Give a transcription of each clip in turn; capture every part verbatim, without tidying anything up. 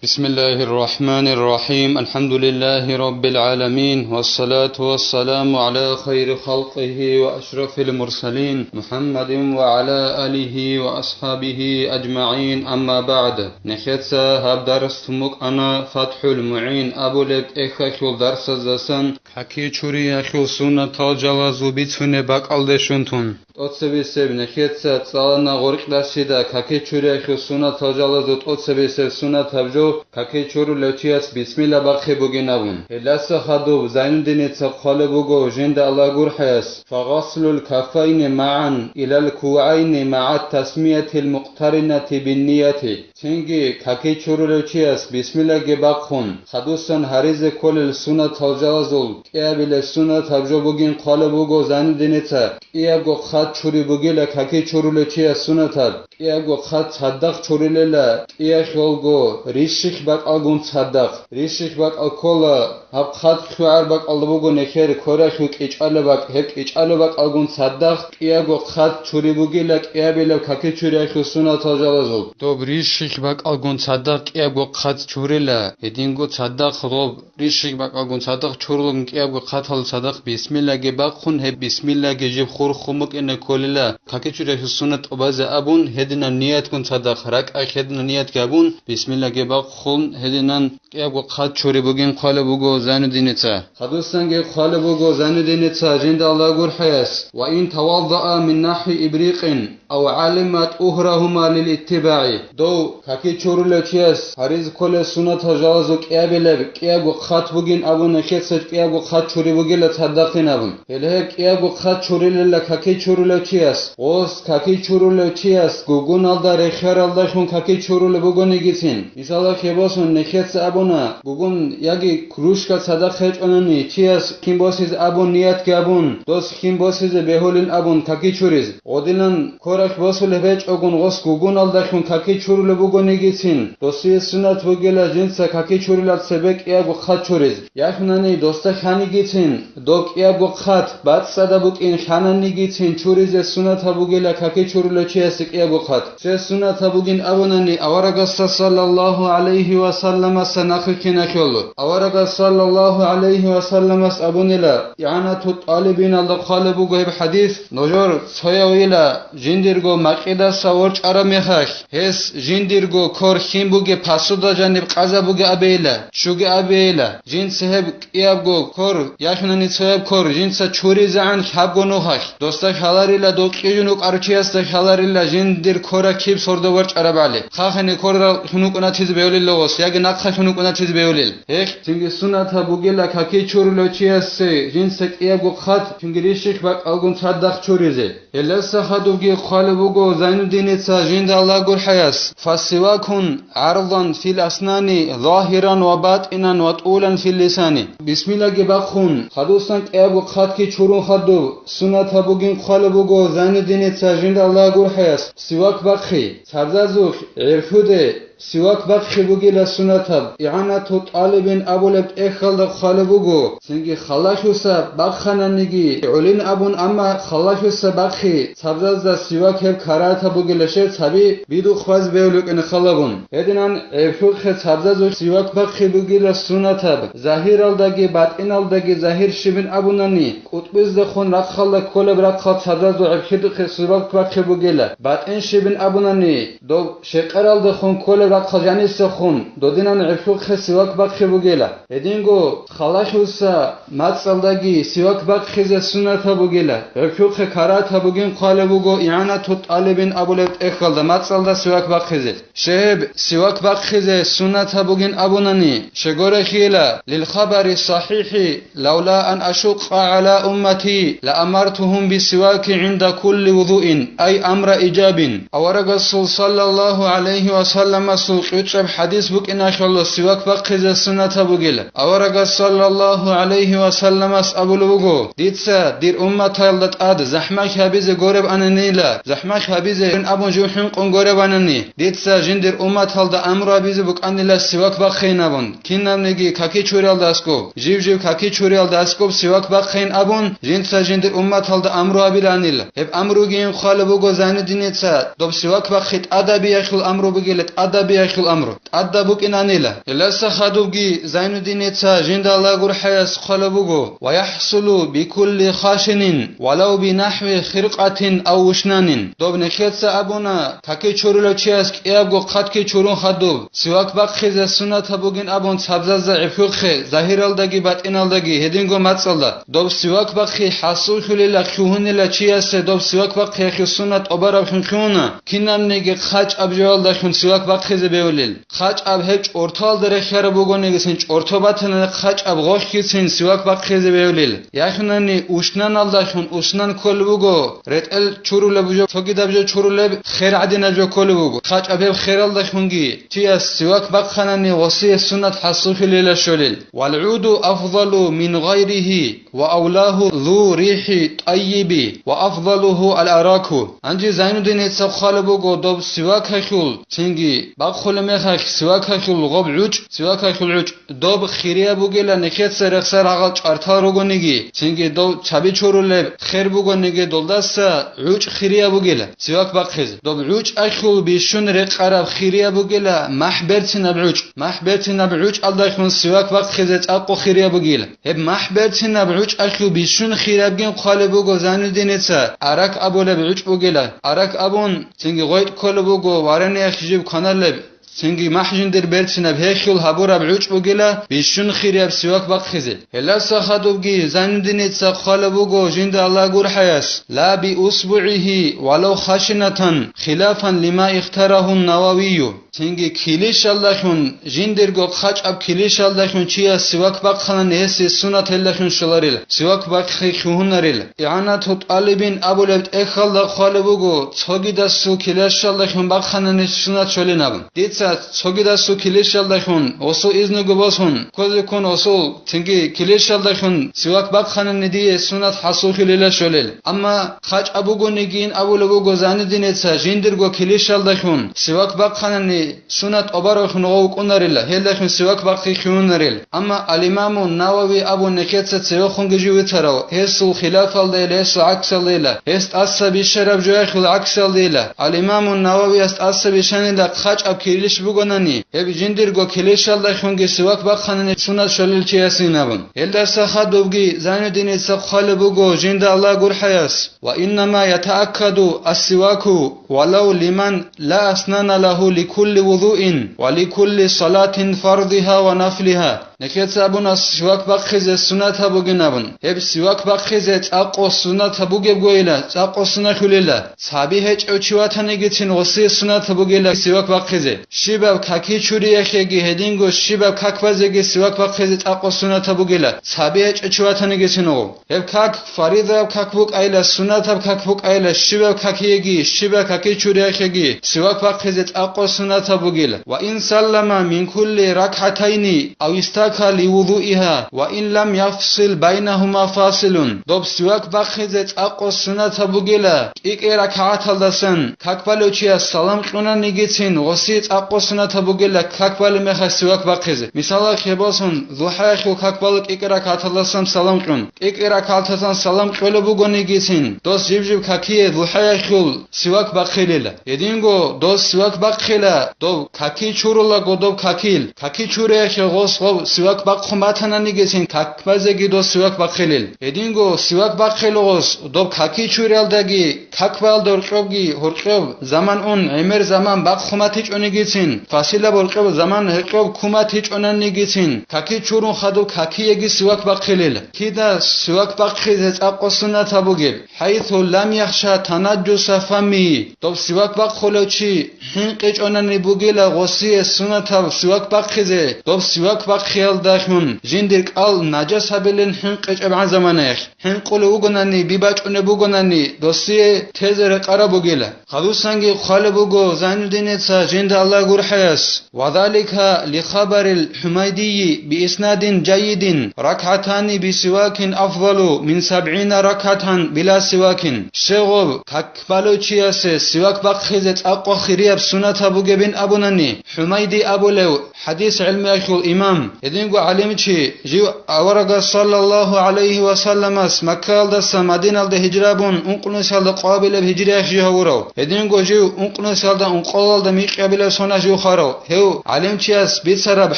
بسم الله الرحمن الرحيم. الحمد لله رب العالمين. والصلاة والسلام على خير خلقه وأشرف المرسلين محمد وعلى آله وأصحابه أجمعين. أما بعد. Нехеца гьаб дарс тумукъана ФатхӀул МугӀин абулеб тӀехьалъул дарсаздасан. Каки чуриялъул суннатал жалазул бицунеб бакӀалде щун тун. ТӀоцебесеб нехеца цӀалана гъоркьдасида каки чуриялъул суннатал жалазул тӀоцебесеб суннатаб жо, каки чурулев чияс бисмилла бахъи бугин абун. Гьелдаса хадуб Зайнуддиница хъвалеб буго жинда Аллагь гурхӀаяс: «Фагъаслул каффайни магӀан илал кугӀайни магӀат тасмиятил мукътаринати биннияти». Цинги каки чурулев чияс бисмиллаги бахъун, хадусан гьаризе кколел суннатал жалазул кӀиабилеб суннатаб жо бугин хъвалеб буго Зайнуддиница, кӀиябго хъат чури бугила каки чурулев чияс суннатаб, кӀиябго хъат цадахъ чурилела, кӀиялъулго рищихъ бакӀалгун цадахъ. Рищихъ бакӀал ккола, гьаб хъат лъугӀар бакӀалда буго нехер квералъул кӀичӀалаб бакӀ, гьеб кӀичӀалаб бакӀалгун цадахъ кӀиябго хъат чури бугила кӀиабилеб каки чуриялъул суннатал жалазул. Доб рищихъ бакӀалгун цадахъ кӀиябго хъат чурила, гьединго цадахъ доб рищихъ бакӀалгун цадахъ чурулгун кӀиябго хъатал цадахъ бисмиллаги бахъун, гьеб бисмиллаги жиб хурхун букӀине кколила, каки чуриялъул суннат тӀубазе абун, гьединаб ниятгун цадахъ, ракӀахъ гьединаб ниятги абун, бисмиллаги бахъун, гьединан кӀиябго хъат чури бугин хъвалеб буго Зайнуддиница. Хадусанги хъвалеб буго Зайнуддиница жинда Аллагь гурхӀаяс: «Ва ин таваддаа мин нахӀви ибрикъин ав гӀалима тӀугьрагьума лил иттибагӀи». Дов каки чурулев чияс гьаризе кколел суннатал жалазул кӀиабилеб кӀиябго хъат бугин абун нехеца кӀиябго хъат чури бугила цадахъин абун. Гьеле гьеб кӀиябго хъат чурилела каки чурулев чияс, гъос каки чурулев чияс гугуналда рехиаралдалъун каки чурулеб бугонигицин. Мисалалъе босун, нехеца абуна, гугун яги кружка цадахъ гьечӀонани, чияс хин босизе абун ниятги абун, дос хин босизе бегьулин абун каки чуриз. Гъодинан коралъ босулеб гьечӀогун гъос гугуналдалъун каки чурулеб бугонигицин, досие суннат бугила жинца каки чурилал цебе кӀиябго хъат чуриз. Яхунани досда хьанигицин, доб кӀиябго хъат, бацӀцӀадаб букӀин хьананигицин чуризе суннатаб бугила каки чурулев чиясе кӀиябго хъат. Цо суннатаб бугин абунани, аварагасда саллаллагьу гӀалайгьи ва салламаса нахъе киналъул. Аварагас саллаллагьу гӀалайгьи ва салламас абунила, ИгӀанату тӀалибиналда хъвалеб буго гьеб хӀадис, нужер цоявила жиндирго макьидаса ворчӀараб мехалъ, гьес жиндирго кор хин бугеб посуда жаниб къазабуге абейила, щуге абейила, жинца гьеб кӀиябго кор, яхинани цояб кор, жинца чуризегӀан лъабго нухалъ, досда хьаларила, докъижун вукӀарав чиясда хьаларила, жиндир кора киб сордо ворчӀарабали, хахани кора хьунукӀунатизе бевлилогъос, яги нахъа хьунукӀунатизе бевлил. Гьелъ, цинги суннатаб бугила каки чурулев чиясе жинца кӀиябго хъат, цинги рищихъ бакӀалгун цадахъ чуризе. Гьелдаса хадубги хъвалеб буго Зайнуддиница жинда Аллагь гурхӀаяс: «Фассивакун гӀарзан фил аснани, загьиран ва батӀинан ва тӀулан фил лисани». Бисмиллаги бахъун, хадусан кӀиябго хъатги чурун хадуб, суннатаб бугин хъвалеб буго Зайнуддиница жинда Аллагь гурхӀаяс сивак бахъи, цабзазулъ гӀерхьуде, сивак бахъи бугила суннатаб, ИгӀанату тӀалибин абулеб тӀехьалда хъвалеб буго, цинги халалъуса бахъананиги гӀолин абун, амма халалъуса бахъи цабзазда сивак гьеб карагьатаб бугила, щай гьаб бидухъ базе бегьулеб букӀине халабун. Гьединан гӀерхьухъе цабзазулъ сивак бахъи бугила суннатаб, загьиралдаги батӀиналдаги загьир щибин абунани, кӀутӀбиздехун рахъалда кколеб рахъал цабзазул гӀерхьидухъе сивак бахъи бугила, батӀин щибин абунани, доб щекъералдехун кколеб рахъал жанисехун, додинан гӀерхьухъе сивак бахъи бугила. Гьединго халалъуса мацӀалдаги сивак бахъизе суннатаб бугила. ГӀерхьухъе карагьатаб бугин хъвалеб буго ИгӀанату тӀалибин абулеб тӀехьалда мацӀалда сивак бахъизе. Щай гьеб сивак бахъизе суннатаб бугин абунани, щай гурелъул, лил хабари сахӀихӀи, «Лавла ан ашукъа гӀала уммати, ла амартухум бисиваки гӀинда кулли вузуин», ай амра ижабин. Аварагасул саллаллагьу гӀалайгьи ва салламасул кьучӀаб хӀадис букӀиналъула сивак бахъизе суннатаб бугила. Аварагас саллаллагьу гӀалайгьи ва салламас абулеб буго: «Дица дир умматалда тӀад захӀмалъи гьабизе гуреб ананила, захӀмалъи гьабизе абун жив хӀинкъун гуреб анани, дица жиндир умматалда амру гьабизе букӀанила сивак бахъейин абун». Кинабниги каки чуриялда аскӀоб, жив-жив каки чуриялда аскӀоб сивак бахъейин абун, жинца жиндир умматалда амру гьабиланила. Гьеб амругийин хъвалеб буго Зайнуддиница, доб сивак бахъи тӀадабиялъул амру бугила, тӀада сабиялъул амру тӀадаб букӀинанила. Гьелдаса хадубги Зайнуддиница жинда Аллагь гурхӀаяс хъвала буго: «Ва яхӀсулу бикулли хашинин, валав бинахӀви хиркъатин ав вушнанин». Доб нехеца абуна, каки чурулев чияс кӀиябго хъатки чурун хадуб, сивак бахъизе суннатаб бугин абун цабзазда гӀебхьухъе, загьиралдаги батӀиналдаги, гьединго мацӀалда. Доб сивак бахъи хӀасуллъулила, хьугьунила чиясе доб сивак бахъиялъул суннат тӀобараб хьунхьуна, кинабниги хъачӀаб жоялдалъун сивак бахъизе бевлил. ХъачӀаб гьеб чӀорталда рехиараб бугонигицин, чӀорто батана хъачӀаб гъохьгицин сивак бахъизе бевлил. Яхунани ушнаналдалъун уснан кколеб буго, ретӀел чурулеб жо, цогидаб жо чурулеб, хер гӀадинаб жо кколеб буго. ХъачӀаб гьеб хералдалъунги чияс сивак бахъанани гъосие суннат хӀасуллъулила щолил. «Валгъуду афдалу мин гъайригьи ва авлагьу зу рихӀи тӀайиби ва афдалугьу ал-араку». Гьанже Зайнуддиница хъвала буго доб сивакахьул, цинги бахъулеб мехалъ сивакахьул гъоб гӀучӀ, сивакахьул гӀучӀ доб хирияб бугила, нехеца рехсар гьагъал чӀвартал ругониги, цинги дов чаби чурулеб хер бугониги, долдаса гӀучӀ хирияб бугила сивак бахъизе. Доб гӀучӀалъул бищун рекъараб хирияб бугила махӀ берцинаб гӀучӀ. МахӀ берцинаб гӀучӀалдалъун сивак бахъизе цӀакъу хирияб бугила. Гьеб махӀ берцинаб гӀучӀалъул бищун хирабгин хъвалеб буго Зайнуддиница, арак абулеб гӀучӀ бугила. Арак абун, цинги гъветӀ кколеб буго варениялъ жиб кваналеб, цинги махӀ жиндир берцинаб гьелъул гьабураб гӀучӀ бугила бищун хирияб сивак бахъизе. Гьелдаса хадубги Зайнуддиница хъвалеб буго жинда Аллагь гурхӀаяс: «Ла би усбугӀигьи валав хашинатан, хилафан лима ихтарагьун Нававию». Цинги килищалдалъун, жиндирго хъачӀаб килищалдалъун чияс сивак бахъанани гьесие суннат гьелдалъун щоларил, сивак бахъи хьугьунарил. ИгӀанату тӀалибин абулеб тӀехьалда хъвалеб буго, цогидасул килищалдалъун бахъанани суннат щолинаб. Дица цогидасул килищалдалъун, осул изного босун, ккозе ккун осул, цинги килищалдалъун сивак бахъанани дие суннат хӀасуллъулила щолел. Амма хъачӀаб бугонигин абулеб буго Зайнуддиница, жиндирго килищалдалъун сивак бахъанани суннат тӀобаралъун гъов вукӀунарила, гьелдалъун сивак бахъи хьунарил. Амма ал-Имаму Навави абун нехеца цевехунги жив витарав, гьесул хилафалдайила, гьесул гӀаксалдайила, гьес тӀаса бищараб жояхьул гӀаксалдайила. Ал-Имаму Нававияс тӀаса бищанила хъачӀаб килищ бугонани, гьеб жиндирго килищалдалъунги сивак бахъанани суннат щолел чиясин абун. Гьелдаса хадубги Зайнуддиница хъвалеб буго жинда Аллагь гурхӀаяс: «Ва иннама ятааккаду ас-сиваку валав лиман ла аснана лагьу ликулли вузуин ва ликулли салатин фардиха ва нафлиха». Нехеца абуна сивак бахъизе суннатаб бугин абун. Гьеб сивак бахъизе цӀакъо суннатаб бугебгойила, цӀакъо суннахьулила. Цаби гьечӀев чи ватанигицин гъосие суннатаб бугила сивак бахъизе. Щибаб каки чуриялъеги гьединго щибаб как базеги сивак бахъизе цӀакъо суннатаб бугила, цаби гьечӀев чи ватанигицин гъов. Гьеб как фаризаяб как букӀайила, суннатаб как букӀайила, щибаб какиеги, щибаб каки чуриялъеги сивак бахъизе цӀакъо суннатаб бугила. «Ва ин саллама мин кулли ракгӀатайни ав истака ливузуиха, ва ин лам яфсил байнагьума фасилун». Доб сивак бахъизе цӀакъо суннатаб бугила, кӀикӀе ракагӀаталдасан как балев чияс салам кьунанигицин гъоси цӀакъо суннатаб бугила как балеб мехалъ сивак бахъизе. Мисалалъе босун, зухӀаялъул как бала кӀикӀе ракагӀаталдасан салам кьун. КӀикӀе ракагӀаталдасан салам кьолеб бугонигицин, дос жиб-жиб какие зухӀаялъул сивак бахъилила. Гьединго дос сивак бахъила, доб каки чурулаго доб какил. Каки чуриялъе гъос гъов сивак бахъун батананигицин, как базеги дос сивак бахъилел. Гьединго сивак бахъила гъос доб каки чуриялдаги, как балда гьоркьобги гьоркьоб заман ун, гӀемер заман бахъун батичӀонигицин, фасилаб гьоркьоб заман гьоркьоб ккун батичӀонанигицин, каки чурун хадуб какиеги сивак бахъилел. Кида сивак бахъизе цӀакъо суннатаб бугеб? «ХӀайсу лам яхша танаджуса фаммигьи», доб сивак бахъулев чи хӀинкъичӀонани бугила гъосие суннатаб сивак бахъизе, доб сивак бахъиялдалъун жиндир кӀал нажас гьабилин хӀинкъичӀебгӀан заманаялъ. ХӀинкъулев вугонани, би бачӀунеб бугонани, досие тезе рекъараб бугила. Хадусанги хъвалеб буго Зайнуддиница жинда Аллагь гурхӀаяс: «Ва залика ли хабарил ХӀумайдийи би иснадин жайидин, ракгӀатани би сивакин афзалу мин сабгӀина ракгӀатан била сивакин». Щегъов как балев чиясе сивак бахъизе цӀакъо хирияб суннатаб бугебин абунани, ХӀумайди абулев хӀадис гӀелмуялъул имам, Гьединго гӀалимчи, жив аварагас саллаллагьу гӀалайгьи ва салламас Маккаялдаса Мадиналда гьижра бун ункънусиялда къоабилеб гьижриялъ жив гьавурав. Гьединго жив ункънусиялда ункъоялда микьабилеб соналъ жив хварав. Гьев гӀалимчияс бицараб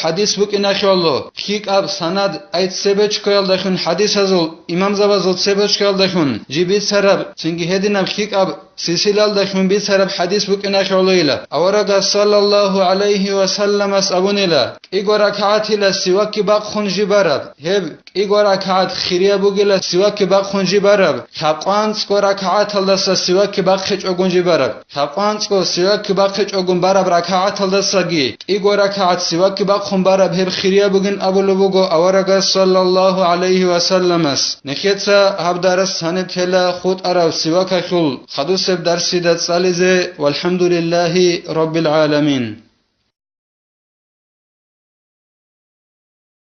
хӀадис букӀиналъе гӀоло, лъикӀаб санад, ай цебечкоялдалъун хӀадисазул имамзабазул цебечкоялдалъун жив бицараб, цинги гьединаб лъикӀаб силсилалдалъун бицараб хӀадис букӀиналъе гӀолойила. Аварагас саллаллагьу гӀалайгьи ва салламас абунила: «КӀиго ракагӀатила сивакги бахъун жиб бараб». Гьеб кӀиго ракагӀат хирияб бугила сивакги бахъун жиб бараб, лъабкъанцӀго ракагӀаталдаса сивакги бахъичӀогун жиб бараб. ЛъабкъанцӀго сивакги бахъичӀогун бараб ракагӀаталдасаги кӀиго ракагӀат сивакги бахъун бараб гьеб хирияб бугин абулеб буго аварагас саллаллагьу гӀалайгьи ва салламас. Нехеца гьаб дарс гьаниб тела хутӀараб сивакалъул хадусеб дарсида цӀализе, валхӀамдулиллагьи раббил гӀаламин.